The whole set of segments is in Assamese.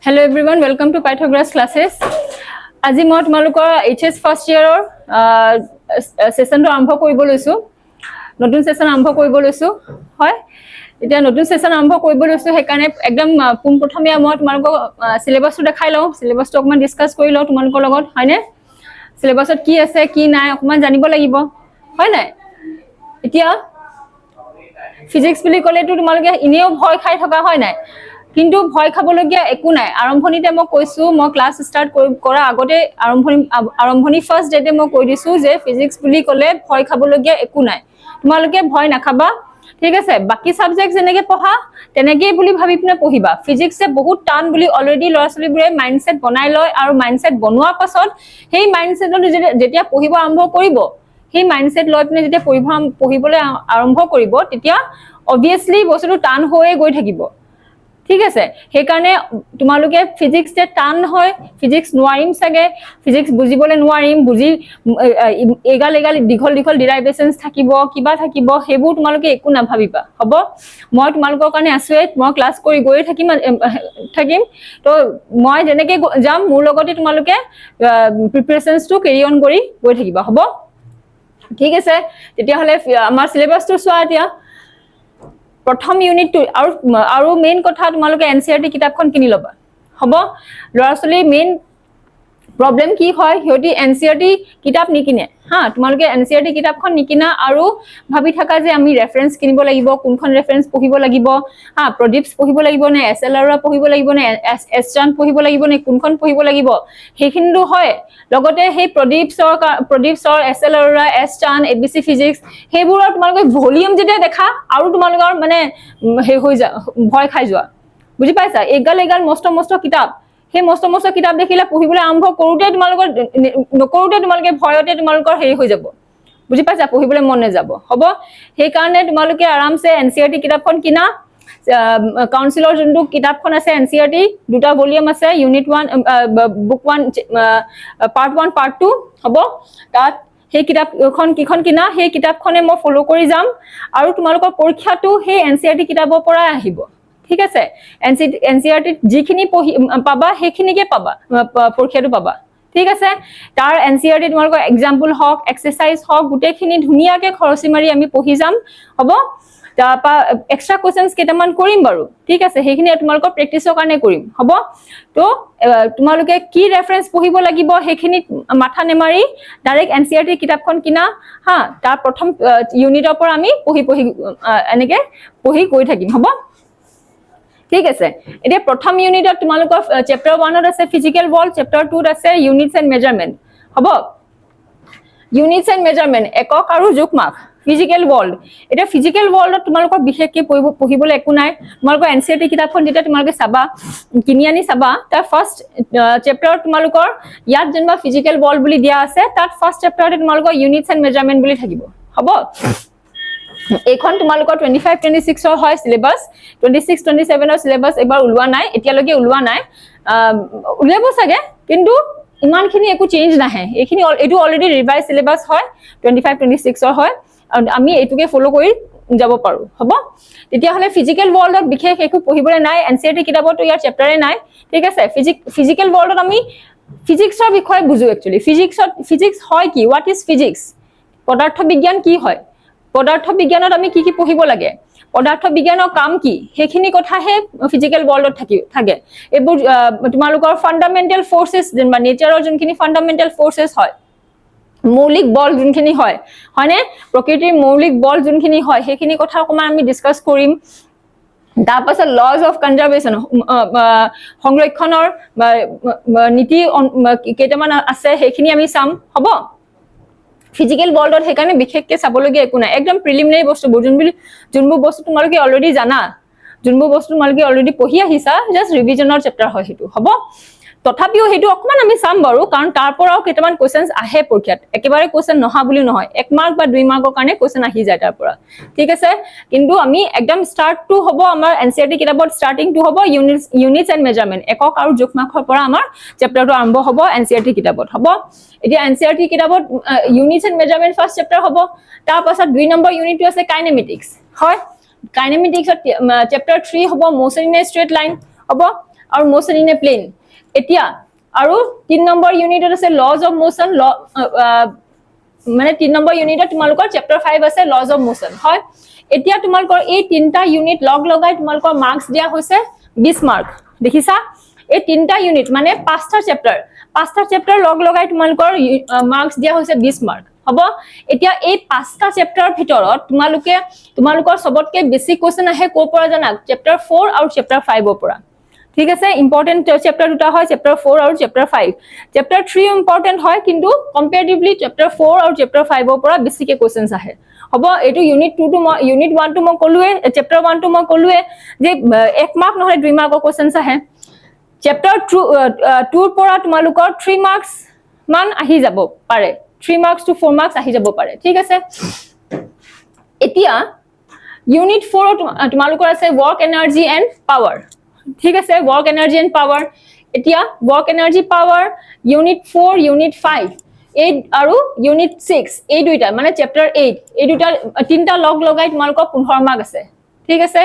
Hello everyone, welcome to Pythagoras classes. আজি মই তোমালোকৰ এইচ এছ ফাৰ্ষ্ট ইয়েৰৰ ছেশ্যনটো আৰম্ভ কৰিব লৈছোঁ। নতুন ছেশ্যন আৰম্ভ কৰিব লৈছোঁ। হয়, এতিয়া নতুন ছেশ্যন আৰম্ভ কৰিব লৈছোঁ, সেইকাৰণে একদম পোনপ্ৰথমে মই তোমালোকক চিলেবাছটো দেখাই লওঁ। চিলেবাছটো অকণমান ডিছকাছ কৰি লওঁ তোমালোকৰ লগত, হয়নে? চিলেবাছত কি আছে, কি নাই, অকণমান জানিব লাগিব, হয় নাই? এতিয়া ফিজিক্স বুলি ক'লেতো তোমালোকে এনেও ভয় খাই থকা হয় নাই? কিন্তু ভয় খাবলগীয়া একো নাই। আৰম্ভণিতে মই কৈছো, মই ক্লাছ ষ্টাৰ্ট কৰাৰ আগতে আৰম্ভণি ফাৰ্ষ্ট ডেটে মই কৈ দিছো যে ফিজিক্স বুলি ক'লে ভয় খাবলগীয়া একো নাই। তোমালোকে ভয় নাখাবা, ঠিক আছে? বাকী ছাবজেক্ট যেনেকে পঢ়া, তেনেকেই বুলি ভাবি পিনে পঢ়িবা। ফিজিক্সে বহুত টান বুলি অলৰেডি ল'ৰা ছোৱালীবোৰে মাইণ্ডছেট বনাই লয় আৰু মাইণ্ডছেট বনোৱাৰ পাছত সেই মাইণ্ডছেটত যেতিয়া পঢ়িব আৰম্ভ কৰিব, সেই মাইণ্ডছেট লৈ পিনে যেতিয়া পঢ়িবলৈ আৰম্ভ কৰিব, তেতিয়া অবভিয়াছলি বস্তুটো টান হৈয়ে গৈ থাকিব, ঠিক আছে? সেইকাৰণে তোমালোকে ফিজিক্স যে টান হয়, ফিজিক্স নোৱাৰিম চাগে, ফিজিক্স বুজিবলৈ নোৱাৰিম, বুজি এগাল এগাল দীঘল দীঘল ডিৰাইভেশ্যনছ থাকিব, কিবা থাকিব, সেইবোৰ তোমালোকে একো নাভাবিবা, হ'ব? মই তোমালোকৰ কাৰণে আছোৱে। মই ক্লাছ কৰি গৈয়ে থাকিম। তো মই যেনেকে যাম, মোৰ লগতে তোমালোকে প্ৰিপেৰেশ্যনছটো কেৰি অন কৰি গৈ থাকিবা, হ'ব? ঠিক আছে। তেতিয়াহ'লে আমাৰ চিলেবাছটো চোৱা। এতিয়া প্ৰথম ইউনিটটো আৰু মেইন কথা, তোমালোকে এনচিআৰটি কিতাপখন কিনি ল'বা, হ'ব? ল'ৰা ছোৱালীৰ মেইন প্ৰব্লেম কি হয়? সিহঁতি এনচিআৰটি কিতাপ নিকিনে। হা, তোমালোকে এনচিআৰটি কিতাপখন নিকিনা আৰু ভাবি থাকা যে আমি ৰেফাৰেঞ্চ কিনিব লাগিব, কোনখন ৰেফাৰেঞ্চ পঢ়িব লাগিব, হা, প্ৰদীপছ পঢ়িব লাগিব নে এছ এল আৰোৰা পঢ়িব লাগিব নে এছ এছ চান্দ পঢ়িব লাগিব নে কোনখন পঢ়িব লাগিব। সেইখিনিতো হয়, লগতে সেই প্ৰদীপছৰ, এছ এল আৰোৰা, এছ চান্দ, এবিচি ফিজিক্স, সেইবোৰৰ তোমালোকে ভলিউম যেতিয়া দেখা আৰু তোমালোকৰ মানে সেই হৈ যা, ভয় খাই যোৱা, বুজি পাইছা? এগাল এগাল মস্ত মস্ত কিতাপ। সেই মস্ত মস্ত কিতাপ দেখিলে পঢ়িবলৈ আৰম্ভ কৰোঁতে তোমালোকৰ নকৰোঁতে তোমালোকে ভয়তে তোমালোকৰ হেৰি হৈ যাব, বুজি পাইছা? পঢ়িবলৈ মন নাযাব, হ'ব? সেইকাৰণে তোমালোকে আৰামছে এনচিআৰটি কিতাপখন কিনা। কাউন্সিলৰ যোনটো কিতাপখন আছে এনচিআৰটি, দুটা ভলিউম আছে, unit 1, book 1, part 1, part 2, হ'ব? তাত সেই কিতাপখন কিখন কিনা। সেই কিতাপখনে মই ফ'ল' কৰি যাম আৰু তোমালোকৰ পৰীক্ষাটো সেই এনচিআৰটি কিতাপৰ পৰাই আহিব, ঠিক আছে? এনচিআৰটিত যিখিনি পঢ়ি পাবা, সেইখিনিকে পাবা, পৰীক্ষাটো পাবা, ঠিক আছে? তাৰ এনচিআৰটি তোমালোকৰ এক্সাম্পল হওক, এক্সাৰচাইজ হওক, গোটেইখিনি ধুনীয়াকে খৰচি মাৰি আমি পঢ়ি যাম, হ'ব? তাৰপৰা এক্সট্ৰা কুৱেশ্যনছ কেইটামান কৰিম বাৰু, ঠিক আছে? সেইখিনি তোমালোকৰ প্ৰেক্টিচৰ কাৰণে কৰিম, হ'ব? তো তোমালোকে কি ৰেফাৰেঞ্চ পঢ়িব লাগিব, সেইখিনিত মাথা নেমাৰি ডাইৰেক্ট এনচিআৰটি কিতাপখন কিনা। হা, তাৰ প্ৰথম ইউনিটৰ পৰা আমি পঢ়ি পঢ়ি এনেকে পঢ়ি গৈ থাকিম, হ'ব? ঠিক আছে। এতিয়া প্ৰথম ইউনিটত তোমালোকৰ চেপ্টাৰ 1ত আছে ফিজিকেল ৱৰ্ল্ড, চেপ্টাৰ 2ত আছে ইউনিটছ এণ্ড মেজাৰমেণ্ট, হ'ব? ইউনিটছ এণ্ড মেজাৰমেণ্ট, একক আৰু জোখমাখ, ফিজিকেল ৱৰ্ল্ড। এতিয়া ফিজিকেল ৱৰ্ল্ডত তোমালোকৰ বিশেষকে পঢ়িবলৈ একো নাই। তোমালোকৰ এনচিআৰটি কিতাপখন যেতিয়া তোমালোকে চাবা, কিনি আনি চাবা, তাৰ ফাৰ্ষ্ট চেপ্টাৰত তোমালোকৰ ইয়াত যেনিবা ফিজিকেল ৱৰ্ল্ড বুলি দিয়া আছে, তাত ফাৰ্ষ্ট চেপ্টাৰতে তোমালোকৰ ইউনিটছ এণ্ড মেজাৰমেণ্ট বুলি থাকিব, হ'ব? এইখন তোমালোকৰ 25 26ৰ হয় চিলেবাছ। 26 27ৰ চিলেবাছ এইবাৰ ওলোৱা নাই, এতিয়ালৈকে ওলোৱা নাই। উলিয়াব চাগে, কিন্তু ইমানখিনি একো চেঞ্জ নাহে। এইখিনি এইটো অলৰেডি ৰিভাইজ চিলেবাছ হয়, 25 26ৰ হয় আৰু আমি এইটোকে ফ'ল' কৰি যাব পাৰোঁ, হ'ব? তেতিয়াহ'লে ফিজিকেল ৱৰ্ল্ডত বিশেষ একো পঢ়িবলৈ নাই। এনচিআৰটি কিতাপতো ইয়াৰ চেপ্টাৰে নাই, ঠিক আছে? ফিজিকেল ৱৰ্ল্ডত আমি ফিজিক্সৰ বিষয়ে বুজো। একচুৱেলি ফিজিক্সত ফিজিক্স হয় কি? What is physics? পদাৰ্থ বিজ্ঞান কি হয়? পদাৰ্থ বিজ্ঞানত আমি কি কি পঢ়িব লাগে? পদাৰ্থ বিজ্ঞানৰ কাম কি? সেইখিনি কথাহে ফিজিকেল ৱৰ্ল্ডত থাকে। এইবোৰ তোমালোকৰ ফাণ্ডামেণ্টেল ফ'ৰ্চেছ, যেনিবা নেচাৰৰ যোনখিনি ফাণ্ডামেণ্টেল ফ'ৰ্চেছ হয়, মৌলিক বল যোনখিনি হয়, হয়নে? প্ৰকৃতিৰ মৌলিক বল যোনখিনি হয়, সেইখিনি কথা অকণমান আমি ডিছকাছ কৰিম। তাৰপাছত লজ অফ কনজাৰ্ভেশ্যন, সংৰক্ষণৰ বা নীতি কেইটামান আছে, সেইখিনি আমি চাম, হ'ব? ফিজিকেল ৱৰ্ল্ডত সেইকাৰণে বিশেষকে চাবলগীয়া একো নাই। একদম প্ৰিলিমিনাৰী বস্তুবোৰ, যোনবোৰ বস্তু তোমালোকে অলৰেডি জানা, যোনবোৰ বস্তু তোমালোকে অলৰেডি পঢ়ি আহিছা, জাষ্ট ৰিভিজনৰ চেপ্টাৰ হয় সেইটো, হ'ব? তথাপিও সেইটো অকণমান আমি চাম বাৰু, কাৰণ তাৰ পৰাও কেইটামান কুৱেশ্যনছ আহে পৰীক্ষাত। একেবাৰে কুৱেশ্যন নহা বুলি নহয়, 1 মাৰ্ক বা 2 মাৰ্কৰ কাৰণে কুৱেশ্যন আহি যায় তাৰ পৰা, ঠিক আছে? কিন্তু আমি একদম ষ্টাৰ্টটো হ'ব আমাৰ এনচিআৰটি কিতাপত ষ্টাৰ্টিংটো হ'ব ইউনিটছ এণ্ড মেজাৰমেণ্ট, একক আৰু জোখমাখৰ পৰা আমাৰ চেপ্টাৰটো আৰম্ভ হ'ব এনচিআৰটি কিতাপত, হ'ব? এতিয়া এনচিআৰটি কিতাপত units and measurement first chapter হ'ব। তাৰপাছত 2 নম্বৰ ইউনিটটো আছে কাইনেমেটিক্স হয়। কাইনেমেটিক্সত চেপ্টাৰ 3 হ'ব motion in a straight line, হ'ব? আৰু মোচন ইন এ প্লেন। এতিয়া আৰু 3 নম্বৰ ইউনিটত আছে লজ অফ মোচন। ল মানে 3 নম্বৰ ইউনিটত তোমালোকৰ চেপ্টাৰ 5 আছে, লজ অফ মোচন হয়। এতিয়া তোমালোকৰ এই তিনিটা ইউনিট লগ লগাই তোমালোকৰ মাৰ্কছ দিয়া হৈছে 20 মাৰ্ক। দেখিছা, এই তিনিটা ইউনিট মানে পাঁচটা চেপ্টাৰ, পাঁচটা চেপ্টাৰ লগ লগাই তোমালোকৰ মাৰ্কছ দিয়া হৈছে 20 মাৰ্ক। হ'ব। এতিয়া এই পাঁচটা চেপ্টাৰৰ ভিতৰত তোমালোকৰ চবতকে বেছি কুৱেশ্যন আহে ক'ৰ পৰা জানা? চেপ্টাৰ 4 আৰু চেপ্টাৰ 5ৰ পৰা। ঠিক আছে, ইম্পৰ্টেণ্ট চেপ্টাৰ দুটা হয় চেপ্টাৰ 4 আৰু চেপ্টাৰ 5। চেপ্টাৰ 3 ইম্পৰ্টেণ্ট হয়, কিন্তু কম্পেৰেটিভলি চেপ্টাৰ 4 আৰু চেপ্টাৰ 5ৰ পৰা বেছিকে কুৱেশ্যনছ আহে। হ'ব। এইটো ইউনিট 2টো মই, ইউনিট 1টো মই ক'লোৱে, চেপ্টাৰ 1টো মই ক'লোৱে যে 1 মাৰ্ক নহ'লে 2 মাৰ্কৰ কুৱেশ্যনছ আহে। চেপ্টাৰ 2ৰ পৰা তোমালোকৰ 3 মাৰ্কছ মান আহি যাব পাৰে, 3 মাৰ্কছ টু 4 মাৰ্কছ আহি যাব পাৰে। ঠিক আছে। এতিয়া ইউনিট 4ত তোমালোকৰ আছে ৱৰ্ক, এনাৰ্জি এণ্ড পাৱাৰ। ঠিক আছে, ৱৰ্ক, এনাৰ্জি এণ্ড পাৱাৰ। এতিয়া work, energy, power, unit 4, unit 5 এই আৰু ইউনিট 6, এই দুইটা মানে চেপ্টাৰ 8, এই দুটা তিনিটা লগ লগাই তোমালোকৰ 15 মাৰ্ক আছে। ঠিক আছে।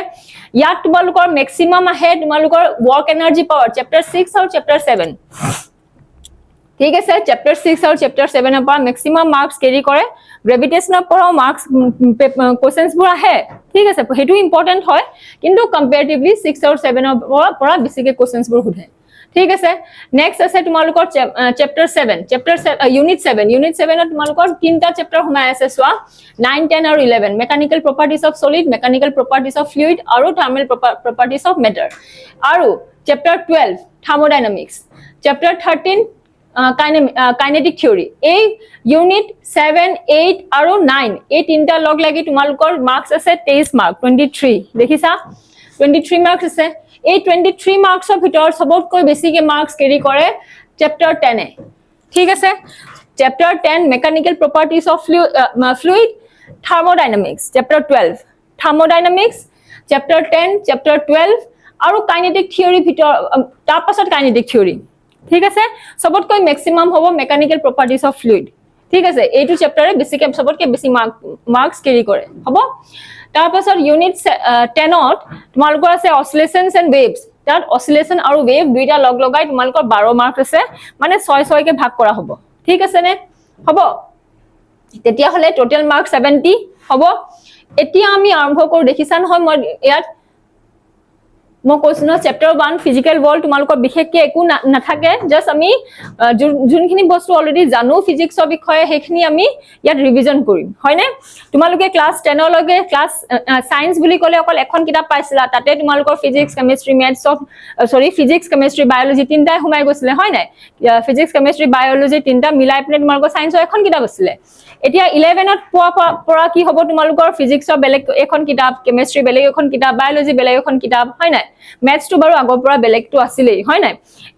ইয়াত তোমালোকৰ মেক্সিমাম আহে তোমালোকৰ ৱৰ্ক, এনাৰ্জি, পাৱাৰ, চেপ্টাৰ 6 আৰু চেপ্টাৰ 7। ঠিক আছে, চেপ্টাৰ 6 আৰু চেপ্টাৰ 7ৰ পৰা মেক্সিমাম মাৰ্কছ কেৰি কৰে। গ্ৰেভিটেশ্যনৰ পৰাও মাৰ্কছ কুৱেশ্যনছবোৰ আহে। ঠিক আছে, সেইটো ইম্পৰ্টেণ্ট হয়, কিন্তু কম্পেৰেটিভলি 6 আৰু 7ৰ পৰা বেছিকে কুৱেশ্যনছবোৰ সোধে। ঠিক আছে। নেক্সট আছে তোমালোকৰ chapter 7, chapter unit 7। Unit 7ত তোমালোকৰ তিনিটা চেপ্টাৰ সোমাই আছে, চোৱা, 9, 10 আৰু 11। Mechanical properties of solid, mechanical properties of fluid আৰু থাৰ্মেল প্ৰপাৰ্টিজ অফ মেটাৰ। আৰু chapter 12 thermodynamics, chapter 13 kinetic theory. এই ইউনিট 7, 8 আৰু 9, এই তিনিটা লগ লাগি তোমালোকৰ মাৰ্কছ আছে 23 মাৰ্ক, 23। দেখিছা, 23 মাৰ্কছ আছে। এই 23 মাৰ্কছৰ ভিতৰত চবতকৈ বেছিকে মাৰ্কছ কেৰি কৰে চেপ্টাৰ 10-এ। ঠিক আছে, chapter 10, mechanical properties of fluid, thermodynamics, chapter 12 thermodynamics, chapter 10, chapter 12 আৰু কাইনেটিক থিয়ৰী ভিতৰত, তাৰপাছত কাইনেটিক থিয়ৰী। ঠিক আছে, চবতকৈ মেক্সিমাম হ'ব মেকানিকেল প্ৰপাৰ্টিজ অফ ফ্লুইড। ঠিক আছে, এইটো চেপ্টাৰে বেছিকে, চবতকে বেছি মাৰ্কছ কেৰি কৰে। হ'ব। তাৰপাছত ইউনিট 10ত তোমালোকৰ আছে অচিলেশ্যনছ এণ্ড ৱেভছ। তাত অচিলেশ্যন আৰু ৱেভ দুইটা লগ লগাই তোমালোকৰ 12 মাৰ্ক আছে, মানে ছয় ছয়কে ভাগ কৰা হ'ব। ঠিক আছে নে? হ'ব। তেতিয়াহ'লে টোটেল মাৰ্ক 70 হ'ব। এতিয়া আমি আৰম্ভ কৰোঁ। দেখিছা নহয়, মই ইয়াত মই কৈছো ন, চেপ্টাৰ 1 ফিজিকেল ৱৰ্ল্ড তোমালোকৰ বিশেষকে একো নাথাকে। জাষ্ট আমি যোনখিনি বস্তু অলৰেডি জানো ফিজিক্সৰ বিষয়ে, সেইখিনি আমি ইয়াত ৰিভিজন কৰিম, হয়নে? তোমালোকে ক্লাছ 10লৈকে ক্লাছ চায়েন্স বুলি ক'লে অকল এখন কিতাপ পাইছিলা। তাতে তোমালোকৰ ফিজিক্স, কেমেষ্ট্ৰি, মেথছ চব, চৰি, ফিজিক্স, কেমেষ্ট্ৰি, বায়'লজি তিনিটাই সোমাই গৈছিলে, হয় নাই? ফিজিক্স, কেমেষ্ট্ৰি, বায়'লজি তিনিটা মিলাই পিনে তোমালোকৰ চায়েন্সৰ এখন কিতাপ আছিলে। এতিয়া 11ত পোৱা পৰা কি হ'ব? তোমালোকৰ ফিজিক্সৰ বেলেগ এখন কিতাপ, কেমেষ্ট্ৰি বেলেগ এখন কিতাপ, বায়'লজি বেলেগ এখন কিতাপ, হয় নাই? মেথছটো বাৰু আগৰ পৰা বেলেগটো আছিলেই, হয় নাই?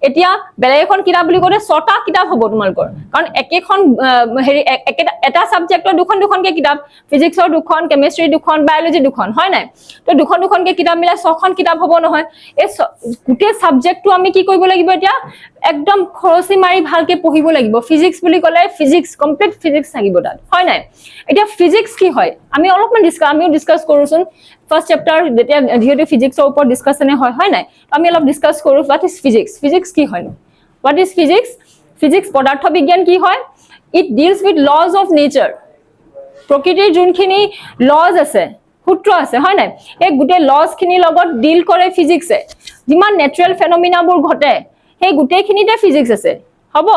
এতিয়া বেলেগ এখন কিতাপ বুলি কওঁতে ছটা কিতাপ হ'ব তোমালোকৰ, কাৰণ একেখন হেৰি একেটা এটা ছাবজেক্টৰ দুখন দুখনকে কিতাপ, ফিজিক্সৰ দুখন, কেমেষ্ট্ৰি দুখন, বায়'লজি দুখন, হয় নাই? তো দুখন দুখনকে কিতাপ মিলাই ছখন কিতাপ হ'ব নহয়। এই গোটেই ছাবজেক্টটো আমি কি কৰিব লাগিব এতিয়া? একদম খৰচি মাৰি ভালকে পঢ়িব লাগিব। ফিজিক্স বুলি ক'লে ফিজিক্স, কমপ্লিট ফিজিক্স থাকিব তাত, হয় নাই? এতিয়া ফিজিক্স কি হয় আমি অলপমান আমিও ডিছকাছ কৰোঁচোন। ফাৰ্ষ্ট চেপ্টাৰ যেতিয়া, যিহেতু ফিজিক্সৰ ওপৰত ডিছকাশ্যনে হয়, হয় নাই? আমি অলপ ডিছকাছ কৰোঁ, what is physics? Physics কি হয়নো? What is physics? Physics, পদাৰ্থ বিজ্ঞান কি হয়? It deals with laws of nature. প্ৰকৃতিৰ যোনখিনি লজ আছে, সূত্ৰ আছে, হয় নাই? এই গোটেই লজখিনিৰ লগত ডিল কৰে ফিজিক্সে। যিমান নেচাৰেল ফেনমিনাবোৰ ঘটে, সেই গোটেইখিনিতে ফিজিক্স আছে। হ'ব।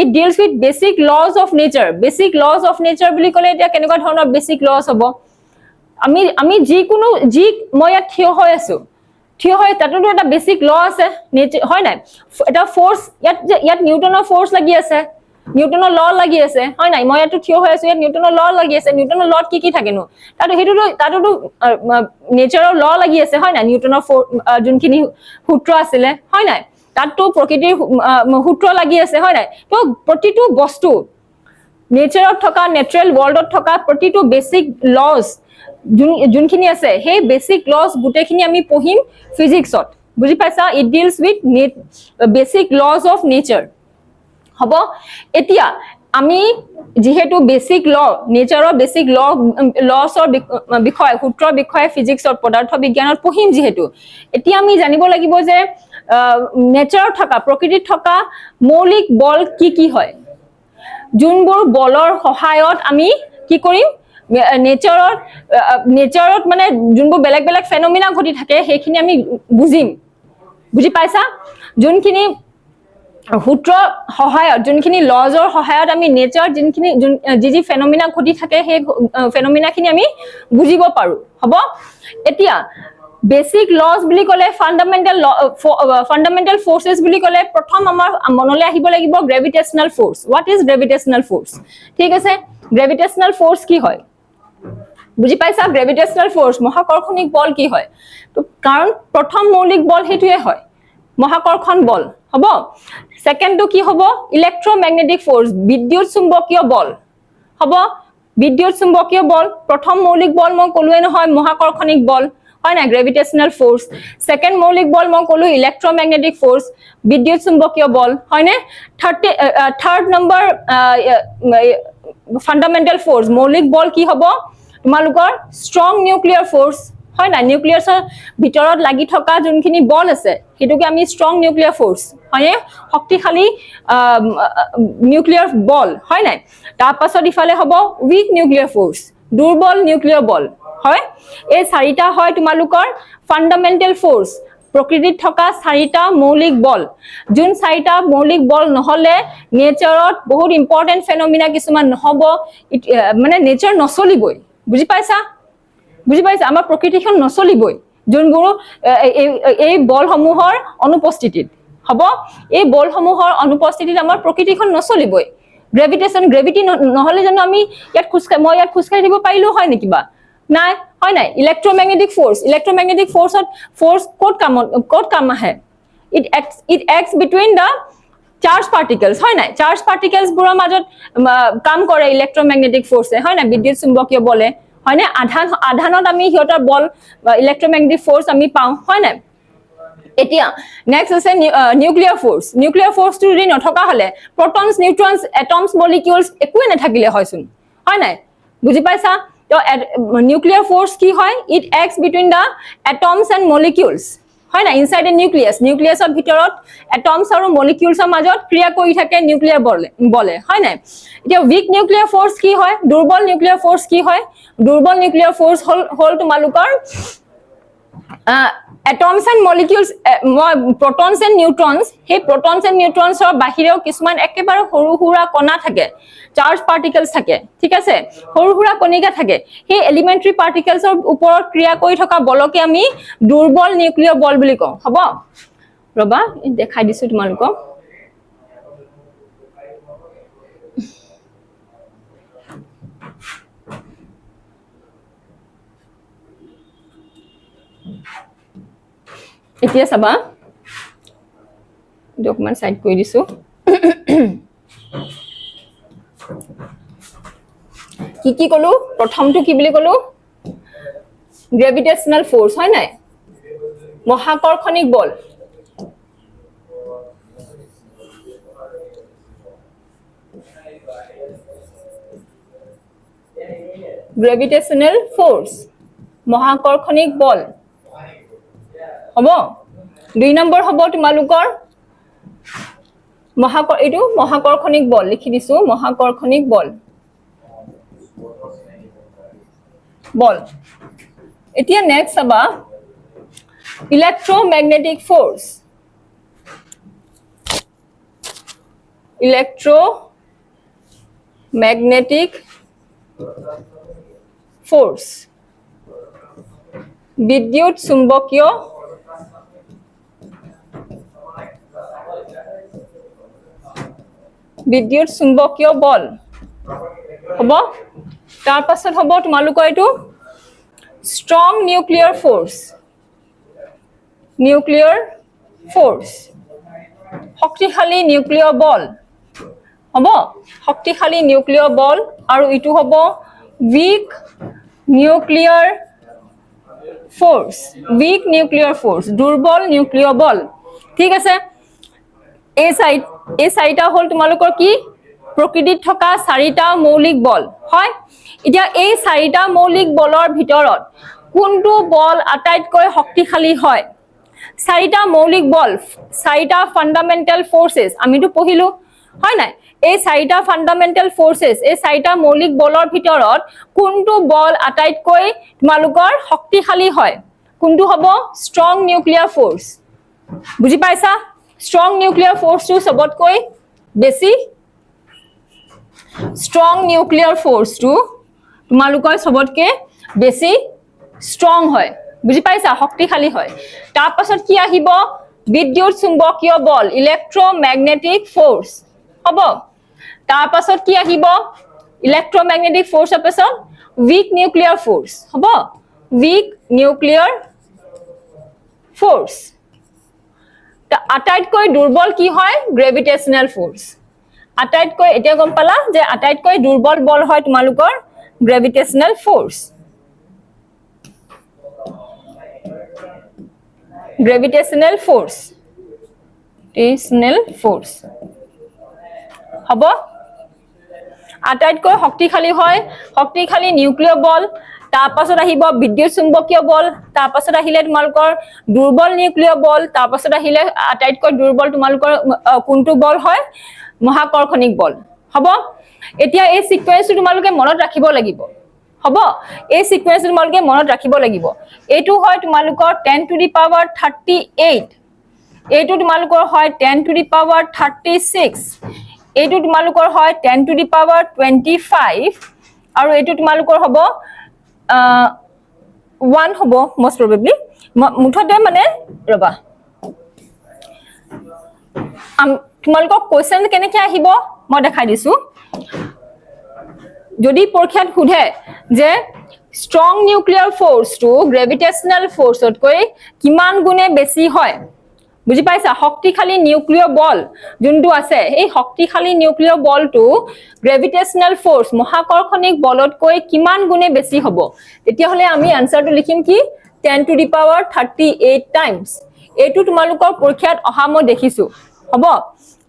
It deals with basic laws of nature. Basic laws of nature বুলি ক'লে এতিয়া কেনেকুৱা ধৰণৰ বেচিক লজ হ'ব? আমি যিকোনো যি, মই ইয়াত থিয় হৈ আছো, থিয় হৈ তাতোতো এটা বেচিক ল আছে নেচাৰ, হয় নাই? এটা ফ'ৰ্চ ইয়াত যে, ইয়াত নিউটনৰ ফ'ৰ্চ লাগি আছে, নিউটনৰ ল লাগি আছে, হয় নাই? মই ইয়াতো থিয় হৈ আছো, ইয়াত নিউটনৰ ল লাগি আছে। নিউটনৰ লত কি কি থাকেনো তাতো? সেইটোতো তাতোতো নেচাৰৰ ল লাগি আছে, হয় নাই? নিউটনৰ যোনখিনি সূত্ৰ আছিলে, হয় নাই? তাততো প্ৰকৃতিৰ সূত্ৰ লাগি আছে, হয় নাই? তো প্ৰতিটো বস্তু, নেচাৰত থকা, নেচাৰেল ৱৰ্ল্ডত থকা প্ৰতিটো বেচিক লজ যোনখিনি আছে, সেই বেচিক লজ গোটেইখিনি আমি পঢ়িম ফিজিক্সত। বুজি পাইছা? It deals with basic laws of nature. হ'ব। এতিয়া আমি যিহেতু বেচিক ল, নেচাৰৰ বেচিক ল, লছৰ বিষয়ে, সূত্ৰৰ বিষয়ে ফিজিক্সত, পদাৰ্থ বিজ্ঞানত পঢ়িম যিহেতু, এতিয়া আমি জানিব লাগিব যে নেচাৰত থকা, প্ৰকৃতিত থকা মৌলিক বল কি কি হয়, যোনবোৰ বলৰ সহায়ত আমি কি কৰিম, নেচাৰত নেচাৰত মানে যোনবোৰ বেলেগ বেলেগ ফেনমিনা ঘটি থাকে সেইখিনি আমি বুজিম। বুজি পাইছা? যোনখিনি সূত্ৰ সহায়ত, যোনখিনি লজৰ সহায়ত আমি নেচাৰ যোনখিনি যি যি ফেনমিনা ঘটি থাকে সেই ফেনমিনাখিনি আমি বুজিব পাৰো। হ'ব? এতিয়া বেচিক লজ বুলি ক'লে, ফাণ্ডামেণ্টেল ফ'ৰ্চেছ বুলি ক'লে প্ৰথম আমাৰ মনলৈ আহিব লাগিব gravitational force. What is gravitational force? ঠিক আছে, গ্ৰেভিটেশ্যনেল ফ'ৰ্চ কি হয় বুজি পাইছা? গ্ৰেভিটেশ্যনেল ফ'ৰ্চ, মহাকৰ্ষণিক বল কি হয়? তো কাৰণ প্ৰথম মৌলিক বল সেইটোৱে হয়, মহাকৰ্ষণ বল। হ'ব? ছেকেণ্ডটো কি হ'ব? ইলেক্ট্ৰমেগনেটিক ফ'ৰ্চ, বিদ্যুৎ চুম্বকীয় বল। হ'ব? বিদ্যুৎ চুম্বকীয় বল প্ৰথম মৌলিক বল মই ক'লোৱে নহয়, মহাকৰ্ষণিক বল হয় নাই, গ্ৰেভিটেশ্যনেল ফ'ৰ্চ। ছেকেণ্ড মৌলিক বল মই ক'লো ইলেক্ট্ৰমেগনেটিক ফ'ৰ্চ, বিদ্যুৎ চুম্বকীয় বল হয়নে? থাৰ্ড নম্বৰ ফাণ্ডামেণ্টেল ফ'ৰ্চ, মৌলিক বল কি হ'ব তোমালোকৰ? ষ্ট্ৰং নিউক্লিয়াৰ ফ'ৰ্চ হয় নাই? নিউক্লিয়াছৰ ভিতৰত লাগি থকা যোনখিনি বল আছে সেইটোকে আমি ষ্ট্ৰং নিউক্লিয়াৰ ফ'ৰ্চ হয়নে, শক্তিশালী নিউক্লিয়াৰ বল হয় নাই? তাৰপাছত ইফালে হ'ব উইক নিউক্লিয়াৰ ফ'ৰ্চ, দুৰ্বল নিউক্লিয়াৰ বল হয়। এই চাৰিটা হয় তোমালোকৰ ফাণ্ডামেণ্টেল ফ'ৰ্চ, প্ৰকৃতিত থকা চাৰিটা মৌলিক বল। যোন চাৰিটা মৌলিক বল নহ'লে নেচাৰত বহুত ইম্পৰ্টেণ্ট ফেনমিনা কিছুমান নহ'ব, মানে নেচাৰ নচলিবই। বুজি পাইছা? বুজি পাইছা? আমাৰ প্ৰকৃতিখন নচলিবই যোনবোৰ এই বলসমূহৰ অনুপস্থিতিত হ'ব। এই বলসমূহৰ অনুপস্থিতিত আমাৰ প্ৰকৃতিখন নচলিবই। গ্ৰেভিটেশ্যন, গ্ৰেভিটি নহ'লে জানো আমি ইয়াত খোজকাঢ়ি, মই ইয়াত খোজকাঢ়ি থাকিব পাৰিলো হয় নেকি বা? নাই, হয় নাই? ইলেক্ট্ৰমেগনেটিক ফ'ৰ্চ, ইলেক্ট্ৰমেগনেটিক ফ'ৰ্চত ফ'ৰ্চ ক'ত কাম আহে? It acts between the charge particles হয় নাই? চাৰ্জ পাৰ্টিকেলছবোৰৰ মাজত কাম কৰে ইলেক্ট্ৰমেগনেটিক ফ'ৰ্চে হয় নাই? বিদ্যুৎ চুম্বকীয় বলে হয়নে? আধানত আমি সিহঁতৰ বল ইলেক্ট্ৰমেগনেটিক ফ'ৰ্চ আমি পাওঁ হয় নাই? এতিয়া নেক্সট আছে নিউক্লিয়াৰ ফ'ৰ্চ। নিউক্লিয়াৰ ফ'ৰ্চটো যদি নথকা হ'লে প্ৰটনছ, নিউট্ৰনছ, এটমছ, মলিকিউলছ একোৱে নাথাকিলে হয়চোন, হয় নাই? বুজি পাইছা? তো নিউক্লিয়াৰ ফ'ৰ্চ কি হয়? It acts between the atoms and molecules হয় নাই? ইনচাইড এ নিউক্লিয়াছ, নিউক্লিয়াছৰ ভিতৰত এটমছ আৰু মলিকিউলছৰ মাজত ক্ৰিয়া কৰি থাকে নিউক্লিয়াৰ বলে হয় নাই? এতিয়া উইক নিউক্লিয়াৰ ফ'ৰ্চ কি হয়? দুৰ্বল নিউক্লিয়াৰ ফ'ৰ্চ কি হয়? দুৰ্বল নিউক্লিয়াৰ ফ'ৰ্চ হ'ল তোমালোকৰ এটমছ এণ্ড মলিকিউলছ, মই প্ৰটনছ এণ্ড নিউট্ৰনছ, সেই প্ৰটনছ এণ্ড নিউট্ৰনছৰ বাহিৰেও কিছুমান একেবাৰে সৰু সুৰা কণা থাকে, চাৰ্জ পাৰ্টিকেলছ থাকে, ঠিক আছে, সৰু সুৰা কণিকা থাকে। সেই এলিমেণ্টাৰী পাৰ্টিকেলছৰ ওপৰত ক্ৰিয়া কৰি থকা বলকে আমি দুৰ্বল নিউক্লিয় বল বুলি কওঁ। হ'ব? ৰ'বা, দেখাই দিছো তোমালোকক। এতিয়া চাবা, অকণমান চাইড কৰি দিছো। কি কি ক'লো? প্ৰথমটো কি বুলি ক'লো? গ্ৰেভিটেশ্যনেল ফ'ৰ্চ হয় নাই? মহাকৰ্ষণিক বল। গ্ৰেভিটেশ্যনেল ফ'ৰ্চ, মহাকৰ্ষণিক বল হ'ব। দুই নম্বৰ হ'ব তোমালোকৰ এইটো মহাকৰ্ষণিক বল লিখি দিছো, মহাকৰ্ষণিক বল বল। এতিয়া নেক্সট চাবা ইলেক্ট্ৰমেগনেটিক ফ'ৰ্চ। ইলেক্ট্ৰমেগনেটিক ফ'ৰ্চ, বিদ্যুৎ চুম্বকীয় বিদ্যুৎ চুম্বকীয় বল হ'ব। তাৰ পাছত হ'ব তোমালোকৰ এইটো strong nuclear force, nuclear force, শক্তিশালী নিউক্লিয় বল হ'ব, শক্তিশালী নিউক্লিয় বল। আৰু ইটো হ'ব weak nuclear force, weak nuclear force, দুৰ্বল নিউক্লিয় বল। ঠিক আছে, এই চাৰিটা হ'ল তোমালোকৰ কি প্ৰকৃতিত থকা চাৰিটা মৌলিক বল হয়। এতিয়া এই চাৰিটা মৌলিক বলৰ ভিতৰত কোনটো বল আটাইতকৈ শক্তিশালী হয়? চাৰিটা মৌলিক বল, চাৰিটা ফাণ্ডামেণ্টেল ফ'ৰ্চেছ আমিতো পঢ়িলো, হয় নাই? এই চাৰিটা ফাণ্ডামেণ্টেল ফ'ৰ্চেছ, এই চাৰিটা মৌলিক বলৰ ভিতৰত কোনটো বল আটাইতকৈ তোমালোকৰ শক্তিশালী হয়? কোনটো হ'ব? ষ্ট্ৰং নিউক্লিয়াৰ ফ'ৰ্চ, বুজি পাইছা? ষ্ট্ৰং নিউক্লিয়াৰ ফ'ৰ্চটো চবতকৈ বেছি, ষ্ট্ৰং নিউক্লিয়াৰ ফ'ৰ্চটো তোমালোকৰ চবতকে বেছি ষ্ট্ৰং হয়, বুজি পাইছা? শক্তিশালী হয়। তাৰপাছত কি আহিব? বিদ্যুৎ চুম্বকীয় বল, ইলেক্ট্ৰমেগনেটিক ফ'ৰ্চ হ'ব। তাৰপাছত কি আহিব? ইলেক্ট্ৰমেগনেটিক ফ'ৰ্চৰ পাছত উইক নিউক্লিয়াৰ ফ'ৰ্চ হ'ব, উইক নিউক্লিয়াৰ ফ'ৰ্চ। আটাইতকৈ দুৰ্বল কি হয়? গ্ৰেভিটেশ্যনেল ফ'ৰ্চ আটাইতকৈ। এতিয়া গম পালা যে আটাইতকৈ দুৰ্বল বল হয় তোমালোকৰ gravitational force, gravitational force, force হ'ব। আটাইতকৈ শক্তিশালী হয়, শক্তিশালী নিউক্লিয় বল, তাৰপাছত আহিব বিদ্যুৎ চুম্বকীয় বল, তাৰপাছত আহিলে তোমালোকৰ দুৰ্বল নিউক্লিয় বল, তাৰপাছত আহিলে আটাইতকৈ দুৰ্বল তোমালোকৰ কোনটো বল হয়? মহাকৰ্ষণিক বল হ'ব। এতিয়া এই চিকুৱেঞ্চটো তোমালোকে মনত ৰাখিব লাগিব, হ'ব? এই চিকুৱেঞ্চটো তোমালোকে মনত ৰাখিব লাগিব। এইটো হয় তোমালোকৰ 10 to the power 38, এইটো তোমালোকৰ হয় 10 to the power 36, এইটো তোমালোকৰ হয় 10 to the power 25, আৰু এইটো তোমালোকৰ হ'ব 1 হ'ব মষ্ট প্ৰবেবলি। মুঠতে মানে ৰ'বা, তোমালোকক কুৱেশ্যন কেনেকে আহিব মই দেখাই দিছো। যদি পৰীক্ষাত সোধে যে ষ্ট্ৰং নিউক্লিয়াৰ ফ'ৰ্চটো গ্ৰেভিটেশ্যনেল ফ'ৰ্চতকৈ কিমান গুণে বেছি হয়, বুজি পাইছা? শক্তিশালী নিউক্লিয় বল যোনটো আছে, এই শক্তিশালী নিউক্লিয় বলটো গ্ৰেভিটেশ্যনেল ফ'ৰ্চ, মহাকৰ্ষণিক বলতকৈ কিমান গুণে বেছি হ'ব, তেতিয়াহ'লে আমি আনচাৰটো লিখিম কি? 10 to the power 38 times। এইটো তোমালোকৰ পৰীক্ষাত অহা মই দেখিছো, হ'ব?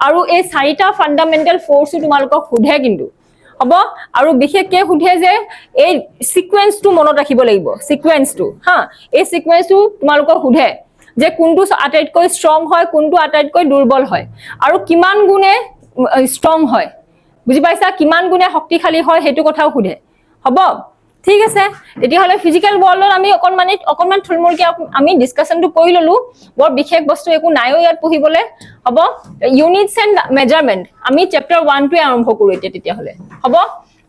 আৰু এই চাৰিটা ফাণ্ডামেণ্টেল ফ'ৰ্চো তোমালোকক সোধে কিন্তু, হ'ব? আৰু বিশেষকে সোধে যে এই চিকুৱেঞ্চটো মনত ৰাখিব লাগিব, চিকুৱেঞ্চটো, হা, এই চিকুৱেঞ্চটো তোমালোকক সোধে যে কোনটো আটাইতকৈ ষ্ট্ৰং হয়, কোনটো আটাইতকৈ দুৰ্বল হয়, আৰু কিমান গুণে ষ্ট্ৰং হয়, বুজি পাইছা? কিমান গুণে শক্তিশালী হয়, সেইটো কথাও সোধে, হ'ব? ঠিক আছে, তেতিয়াহ'লে ফিজিকেল ৱৰ্ল্ডত আমি অকণমান থুলমূলকৈ আমি ডিছকাশ্যনটো কৰি ললো। বৰ বিশেষ বস্তু একো নাইও ইয়াত পঢ়িবলৈ, হ'ব? ইউনিটছ এণ্ড মেজাৰমেণ্ট, আমি চেপ্টাৰ 1টোৱে আৰম্ভ কৰোঁ এতিয়া তেতিয়াহ'লে, হ'ব?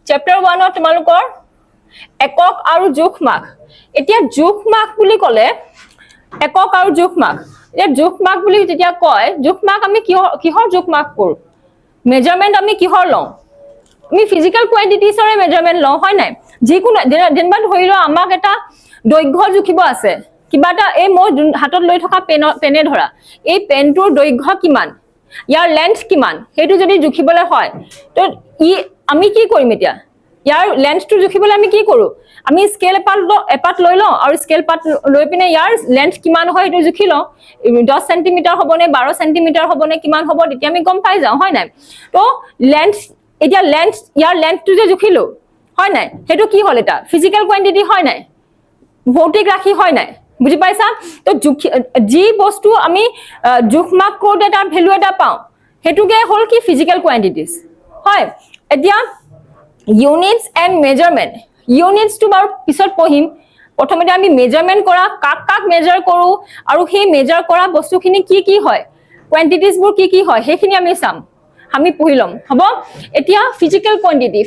চেপ্টাৰ 1ত তোমালোকৰ একক আৰু জোখ মাখ। এতিয়া জোখ মাখ বুলি ক'লে, একক আৰু জোখ মাখ, এতিয়া জোখ মাখ বুলি যেতিয়া কয়, জোখ মাখ আমি কিহৰ কিহৰ জোখ মাখ কৰোঁ? মেজাৰমেণ্ট আমি কিহৰ লওঁ? আমি ফিজিকেল কোৱান্টিটিছৰে মেজাৰমেণ্ট লওঁ, হয় নাই? যিকোনো যেনিবা ধৰি লোৱা আমাক এটা দৈৰ্ঘ্য জুখিব আছে, কিবা এটা, এই মই হাতত লৈ থকা পেনে ধৰা, এই পেনটোৰ দৈৰ্ঘ্য কিমান, ইয়াৰ লেন্থ কিমান, সেইটো যদি জুখিবলৈ হয়, তো আমি কি কৰিম এতিয়া? ইয়াৰ লেন্থটো জুখিবলৈ আমি কি কৰোঁ? আমি স্কেল এপাত লৈ লওঁ আৰু স্কেল পাত লৈ পিনে ইয়াৰ লেন্থ কিমান হয় সেইটো জুখি লওঁ। 10 চেণ্টিমিটাৰ হ'বনে, 12 চেণ্টিমিটাৰ হ'বনে, কিমান হ'ব, তেতিয়া আমি গম পাই যাওঁ, হয় নাই? তো লেন্থ, এতিয়া লেন্থ, ইয়াৰ লেন্থটো যে জুখিলো, হয় নাই, সেইটো কি হ'ল? এটা ফিজিকেল কোৱান্টিটি, হয় নাই? ভৌতিক ৰাশি, হয় নাই? বুজি পাইছা? তো জুখি যি বস্তু আমি জোখ মাখ কৰোঁতে তাৰ ভেলু এটা পাওঁ, সেইটোকে হ'ল কি? ফিজিকেল কোৱান্টিটিজ হয়। এতিয়া ইউনিটছ এণ্ড মেজাৰমেণ্ট, ইউনিটছটো বাৰু পিছত পঢ়িম। প্ৰথমতে আমি মেজাৰমেণ্ট কৰা, কাক কাক মেজাৰ কৰোঁ আৰু সেই মেজাৰ কৰা বস্তুখিনি কি কি হয়, কোৱান্টিটিজবোৰ কি কি হয়, সেইখিনি আমি চাম, আমি পঢ়ি ল'ম, হ'ব? এতিয়া ফিজিকেল কোৱান্টিটি,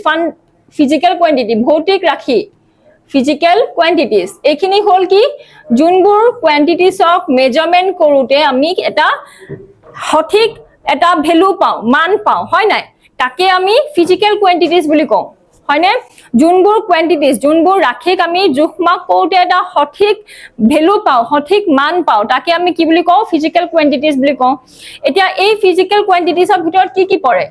ফিজিকেল কোৱান্টিটি, ভৌতিক ৰাশি, ফিজিকেল কোৱান্টিটিজ, এইখিনি হ'ল কি? যোনবোৰ কোৱান্টিটিছক মেজাৰমেণ্ট কৰোঁতে আমি এটা সঠিক এটা ভেলু পাওঁ, মান পাওঁ, হয় নাই, তাকে আমি ফিজিকেল কোৱান্টিটিজ বুলি কওঁ, হয়নে? যোনবোৰ কোৱান্টিটিজ, যোনবোৰ ৰাশিক আমি জোখ মাখ কৰোঁতে এটা সঠিক ভেলু পাওঁ, সঠিক মান পাওঁ, তাকে আমি কি বুলি কওঁ? ফিজিকেল কোৱান্টিটিজ বুলি কওঁ। এতিয়া এই ফিজিকেল কোৱান্টিটিজৰ ভিতৰত কি কি পৰে?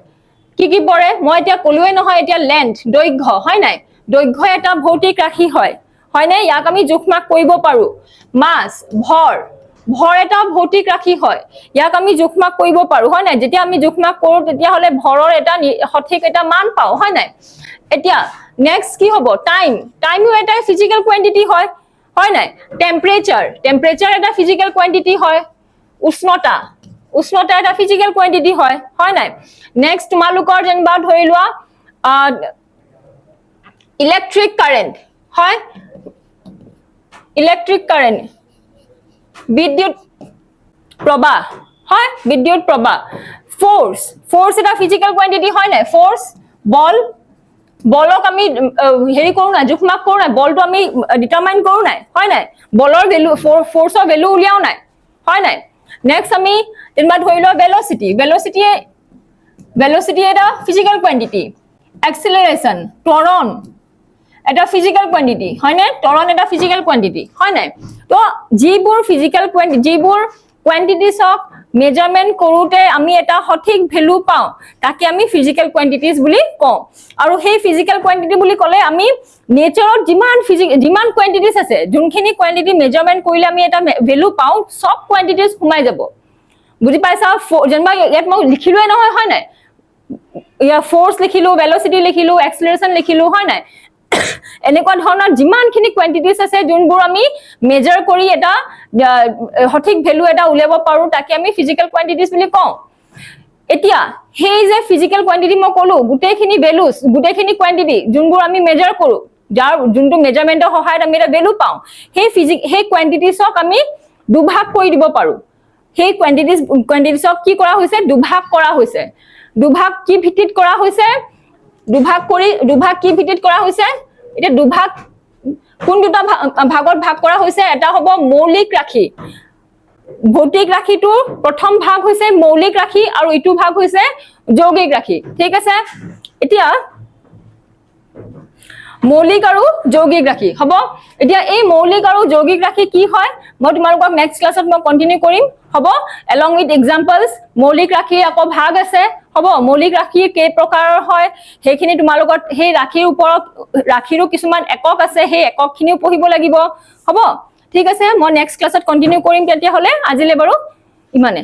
কি কি পৰে মই এতিয়া ক'লোৱে নহয়। এতিয়া লেন্থ, দৈৰ্ঘ্য, হয় নাই? দৈৰ্ঘ্য এটা ভৌতিক ৰাশি হয়, হয়নে? ইয়াক আমি জোখ মাখ কৰিব পাৰো। মাছ, ভৰ, ভৰ এটা ভৌতিক ৰাশি হয়, ইয়াক আমি জোখ মাখ কৰিব পাৰো, হয় নাই? যেতিয়া আমি জোখ মাখ কৰো, তেতিয়াহ'লে ভৰৰ এটা সঠিক এটা মান পাওঁ, হয় নাই? এতিয়া নেক্সট কি হ'ব? টাইম, টাইমো এটা ফিজিকেল কোৱান্টিটি হয়, হয় নাই? টেম্পাৰেচাৰ, টেম্পাৰেচাৰ এটা ফিজিকেল কোৱান্টিটি হয়। উষ্ণতা, উষ্ণতা এটা ফিজিকেল কোৱান্টিটি হয়, হয় নাই? নেক্সট তোমালোকৰ যেনিবা ধৰি লোৱা ইলেক্ট্ৰিক কাৰেণ্ট হয়, ইলেক্ট্ৰিক কাৰেণ্ট, বিদ্যুৎ প্ৰবাহ হয়, বিদ্যুৎ প্ৰবাহ। ফ'ৰ্চ, ফ'ৰ্চ এটা ফিজিকেল কোৱান্টিটি হয় নাই? ফ'ৰ্চ, বল, বলক আমি হেৰি কৰো নাই, জোখমাখ কৰো নাই? বলটো আমি ডিটাৰমাইন কৰো নাই, হয় নাই? বলৰ ভেলু, ফ'ৰ্চৰ ভেলু উলিয়াও নাই, হয় নাই? নেক্সট আমি যেনিবা ধৰি লোৱা ভেলচিটি, ভেলচিটিয়ে, ভেলচিটি এটা ফিজিকেল কোৱান্টিটি। এক্সিলাৰেশ্যন, ত্বৰণ এটা ফিজিকেল কোৱান্টিটি, হয়নে? ত্বৰণ এটা ফিজিকেল কোৱান্টিটি, হয় নাই? তো যিবোৰ ফিজিকেল কোৱান্টিটি, যিবোৰ কোৱান্টিটিছক মেজাৰমেণ্ট কৰোঁতে আমি এটা সঠিক ভেলু পাওঁ, তাকে আমি ফিজিকেল কোৱান্টিটিজ বুলি কওঁ। আৰু সেই ফিজিকেল কোৱান্টিটি বুলি ক'লে আমি নেচাৰত যিমান কোৱান্টিটিজ আছে, যোনখিনি কোৱান্টিটি মেজাৰমেণ্ট কৰিলে আমি এটা ভেলু পাওঁ, চব কোৱান্টিটিজ সোমাই যাব। বুজি পাইছা? যেনিবা ইয়াত মই লিখিলোৱে নহয়, হয় নাই? ইয়াৰ ফ'ৰ্চ লিখিলো, ভেলচিটি লিখিলো, এক্সিলাৰেশ্যন লিখিলো, হয় নাই? এনেকুৱা ধৰণৰ যিমানখিনি কোৱান্টিটিজ আছে, যোনবোৰ আমি মেজাৰ কৰি এটা সঠিক ভেলু এটা উলিয়াব পাৰো, তাকে আমি ফিজিকেল কোৱান্টিটিজ বুলি কওঁ। এতিয়া সেই যে ফিজিকেল কোৱান্টিটি মই ক'লো, গোটেইখিনি ভেলুজ, গোটেইখিনি কোৱান্টিটি যোনবোৰ আমি মেজাৰ কৰো, যাৰ যোনটো মেজাৰমেণ্টৰ সহায়ত আমি এটা ভেলু পাওঁ, সেই কোৱান্টিটিছক আমি দুভাগ কৰি দিব পাৰো। সেই কোৱান্টিটিছক কি কৰা হৈছে? দুভাগ কৰা হৈছে। দুভাগ কি ভিত্তিত কৰা হৈছে? দুভাগ কি ভিত্তিত কৰা হৈছে? এতিয়া দুভাগ কোন দুটা ভাগত ভাগ কৰা হৈছে? এটা হ'ব মৌলিক ৰাশি। ভৌতিক ৰাশিটোৰ প্ৰথম ভাগ হৈছে মৌলিক ৰাশি আৰু ইটো ভাগ হৈছে যৌগিক ৰাশি। ঠিক আছে? এতিয়া মৌলিক আৰু যৌগিক ৰাশি হ'ব। এতিয়া এই মৌলিক আৰু যৌগিক ৰাশি কি হয়, মই তোমালোকক নেক্সট ক্লাছত মই কণ্টিনিউ কৰিম, হ'ব? Along with examples. মৌলিক ৰাশিৰ আকৌ ভাগ আছে, হ'ব? মৌলিক ৰাশি কেই প্ৰকাৰৰ হয়, সেইখিনি তোমালোকৰ সেই ৰাশিৰ ওপৰত, ৰাশিৰো কিছুমান একক আছে, সেই এককখিনিও পঢ়িব লাগিব, হ'ব? ঠিক আছে, মই নেক্সট ক্লাছত কণ্টিনিউ কৰিম তেতিয়াহ'লে। আজিলৈ বাৰু ইমানে।